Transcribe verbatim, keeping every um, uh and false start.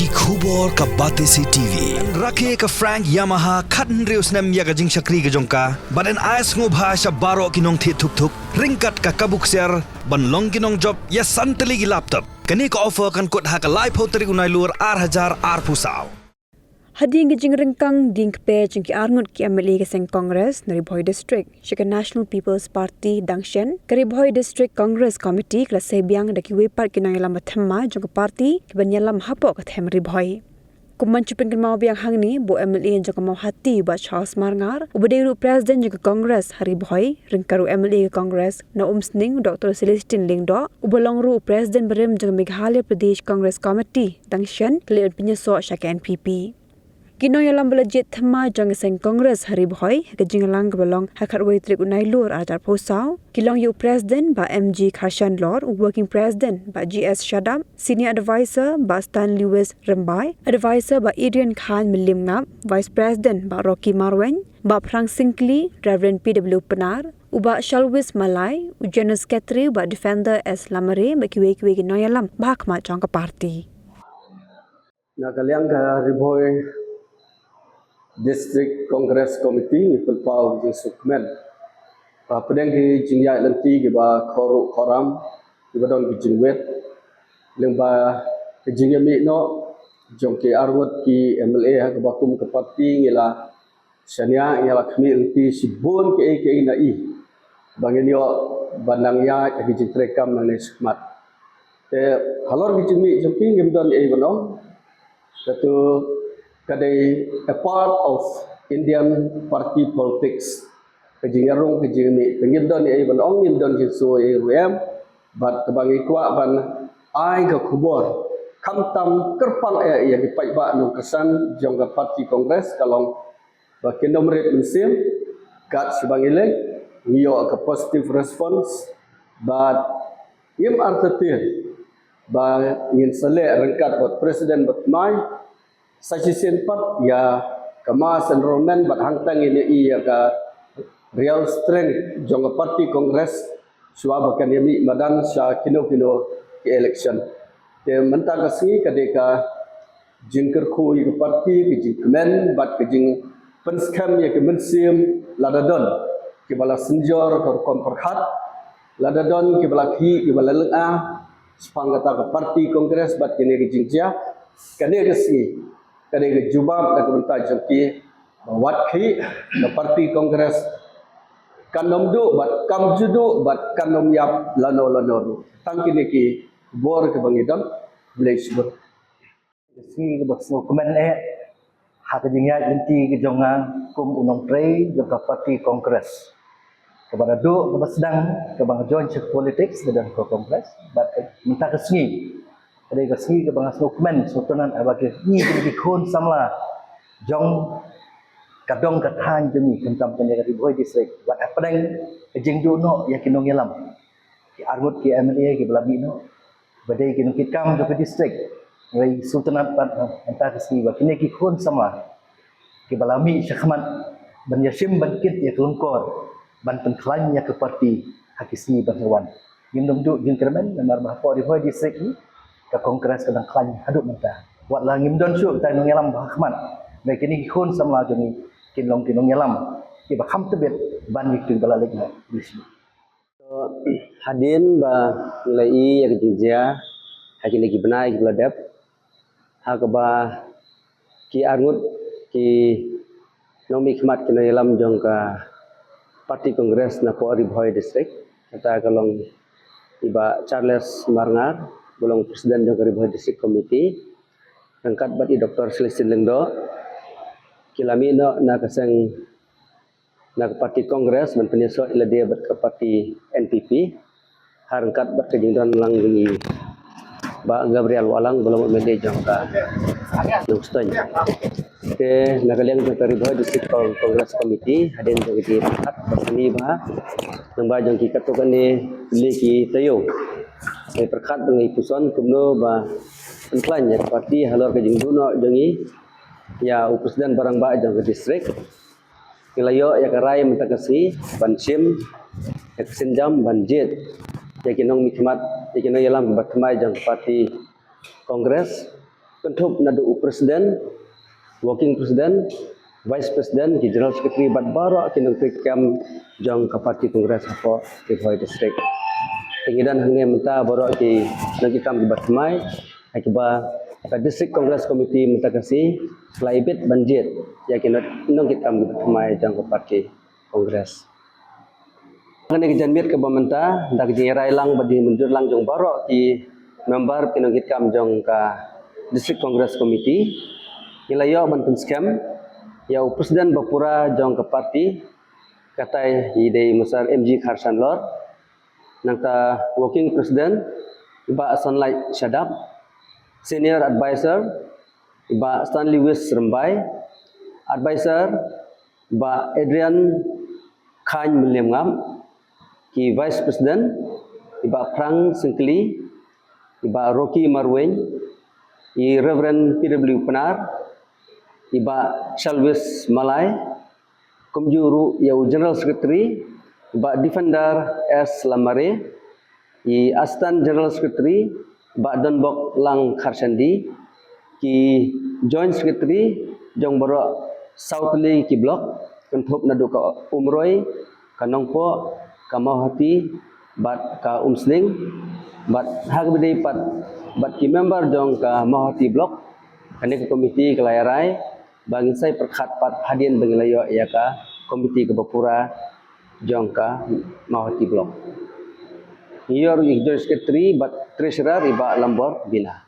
Ki khubor ka Batesi T V. Rakhe ka Frank Yamaha khathynriew snem ïa ka jingshakri ka jong ka. Bad yn ai sngewbha sha baroh ki nongthied thuk thuk ryngkat ka kabu ksiar ban long ki nongjop ïa san tylli ki laptop. Kane ka offer kan kut ha ka laiphew tarik u Nailur ar hajar arphew saw. Hadien ka jingryngkang dieng kper jong ki arngut ki M L A ka seng Congress na Ri Bhoi District sha ka National People's Party dang shen, ka Ri Bhoi District Congress Committee ka la sei biang da kiwei pat ki nongïalam ba thymmai jong ka party ki ban ïalam hapoh ka them Ri Bhoi. Kum ban shu pynkynmaw biang hangne ba u M L A jong ka Mawhati u Bah Charles Marngar uba dei ruh u President jong ka Congress ha Ri Bhoi, ryngkat ruh u M L A ka Congress na Umsning u Doktor Celestine Lyngdoh uba long ruh u President barim jong ka Meghalaya Pradesh Congress Committee dang shen, ki la ïoh pynïasoh sha ka N P P. Ki nongïalam ba la jied thymmai jong ka seng Congress ha Ri Bhoi ha ka jingïalang kaba long ha khatwei tarik u Nailur ar hajar arphew saw ki long ïa u President Bah M G Kharshanlor, u Working President Bah G S Shadap, Senior Advisor Bah Stan Lewis Rymbai, Advisor Bah Adrian Khan Mylliem Ngap, Vice President Bah Rocky Marwein, Bah Phrang Syngkli, Reverend P W Pnar, u Bah Shalwis Malai, u General Secretary Bah Defender S Lamare bad kiwei kiwei ki nongïalam ba ha khmat jong ka party. Na ka liang ka Ri Bhoi District Congress Committee ngi pynpaw ka jingsngewkmen ba hapdeng ki jingïaid lynti kiba khor ruh khor ram kiba don ki jingwit, lyngba ka jingïamih noh jong ki arngut ki M L A ha kaba kum ka party ngi la shaniah, ngi la khmih lynti shibun kiei kiei na i ba ngin ïoh ban nang ïaid ha ki jingtreikam nangne shakhmat. Te halor ki jingmih jong ki ngim don ei ban ong. Katu ka dei a part of Indian party politics. Ka jingïarung ka jingmih, te ngim don ei ban ong, ngim don jingsngew ei ruh em. Bad kaba ngi kwah ban ai ka khubor khamtam kyrpang eh ïa ki paidbah nongkyrshan jong ka party Congress ka long ba kin ym rit mynsiem, kat shaba ngi leit ngi ïoh ka positive response. Bad ngim artatien ba ngin sa leh ryngkat bad President ba thymmai sa shisien pat ïa ka mass enrollment bad hangta ngin ïohi ïa ka real strength jong ka party Congress shuwa ba kan ïamih madan sha kino kino ki election. Te mynta ka sngi ka dei ka jingkyrkhu ïa ka party, ka jingkmen bad ka jingpynskhem ïa ka mynsiem, lada don kiba la synjor ka rukom pyrkhat, lada don kiba la khih, kiba la lynga shaphang kata ka party Congress bad kine ki jingjia, kane ka sngi ka dei ka jubab na ka bynta jong ki ba wat khih, ka party Congress kan ym duh bad kam ju duh bad kan ym ïap lano lano ruh. Tang kine ki bor kiba ngi don. Khublei shibun. Ka sngi kaba sngewkmen eh ha ka jingïaid lynti ka jong nga kum u nongtrei jong ka party Congress. Kaba naduh kaba sdang kaba nga join sha politics, nga don ka Congress, bad mynta ka sngi ka dei ka sngi kaba nga sngewkmen sngewtynnat haba ki, ki khun samla jong ka dong ka thaiñ jong ngi khamtam kane ka Ri Bhoi District, wat hapdeng ka jingduh noh ïa ki nongïalam, ki arngut ki M L A kiba la mih noh, ba dei ki nongkitkam jong ka district. Ngi sngewtynnat bad mynta ka sngi ba kine ki khun samla kiba la mih shakhmat ban ïashim ban kit ïa ka lyngkor ban pynkhlaiñ ïa ka party ha ki sngi ban sa wan. Ngim dum duh jingkyrmen namar ba hapoh Ri Bhoi District hi ka Congress ka dang khlaiñ haduh mynta. Wat la ngim don shuh kita ki nongïalam ba ha khmat, hynrei kine ki khun samla jong ngi kin long ki nongïalam kiba kham tbit ban ïa kito kiba la leit noh. Hadien ba ngi la ïohi ïa ka jingjia ha kine ki bnai kiba la dep, ha kaba ki arngut ki nongmihkhmat ki nongïalam jong ka party Congress napoh Ri Bhoi District, kata ka long i Bah Charles Marngar ba long president jong ka Ri Bhoi District Committee, ryngkat bad i Doktor Celestine Lyngdoh, ki la mih noh na ka seng, na ka party Congress ban pynïasoh ïa lade bad ka party N P P, ha ryngkat bad ka jingdon lang jong i Bah Gabriel Wahlang ba long M L A jong ka Nongstoiñ. Te na ka liang jong ka Ri Bhoi District Con-, Congress Committee, hadien jong ka jingpyrkhat ba sani bha, nang ba jong ki katto katne ki taïew, ngi pyrkhat ba ngi puson kumno ba pynkhlaiñ ïa ka party halor ka jingduh noh jong i ïa u president ba rangbah jong ka district. Ngi la ïoh ïa ka rai mynta ka sngi ban shim ïa ka sienjam ban jied ïa ki nongmihkhmat, ïa ki nongïalam kiba thymmai jong ka party Congress. Kynthup naduh u president, working president, vice president, ki general secretary bad baroh ki nongtrei kam jong ka party Congress hapoh Ri Bhoi District. Te ngi don hangne mynta baroh ki nongkitkam kiba thymmai, ha kiba ka District Congress Committee mynta ka sngi ka la ibit ban jied ïa ki nongkitkam kiba thymmai jong ka party Congress. Kane ka janmiet kaba mynta, da ka jingïarai lang bad jingmynjur lang jong baroh ki member, ki nongkitkam jong ka District Congress Committee, ngi la ïoh ban pynskhem ïa u president ba pura jong ka party, katai i dei Mister M G Kharshanlor, nangta working president i Bah Sunlight Shadap, senior advisor i Bah Stanley Wis Rymbai, advisor i Bah Adrian Khain Mylliemngap, ki vice president i Bah Phrang Syngkli, i Bah Rocky Marwein, i Reverend P W Pnar, i Bah Shalwis Malai, kumjuh ruh ïa u general secretary i Bah Defender S Lamare, i assistant general secretary i Bah Donbok Lang Kharshandi, ki joint secretary jong baroh saw tylli ki block, kynthup naduh ka Umroi, ka Nongpoh, ka Mawhati bad ka Umsning, bad ha kaba ïadei pat bad ki member jong ka Mawhati block. Kane ka committee ka la ïarai ba ngin sa ïa pyrkhat pat hadien ba ngin la ïoh ïa ka committee kaba pura jong ka Mawhati block. Ngi ïoh ruh ïa ki joint secretary bad treasurer i Bah Lambor Bina.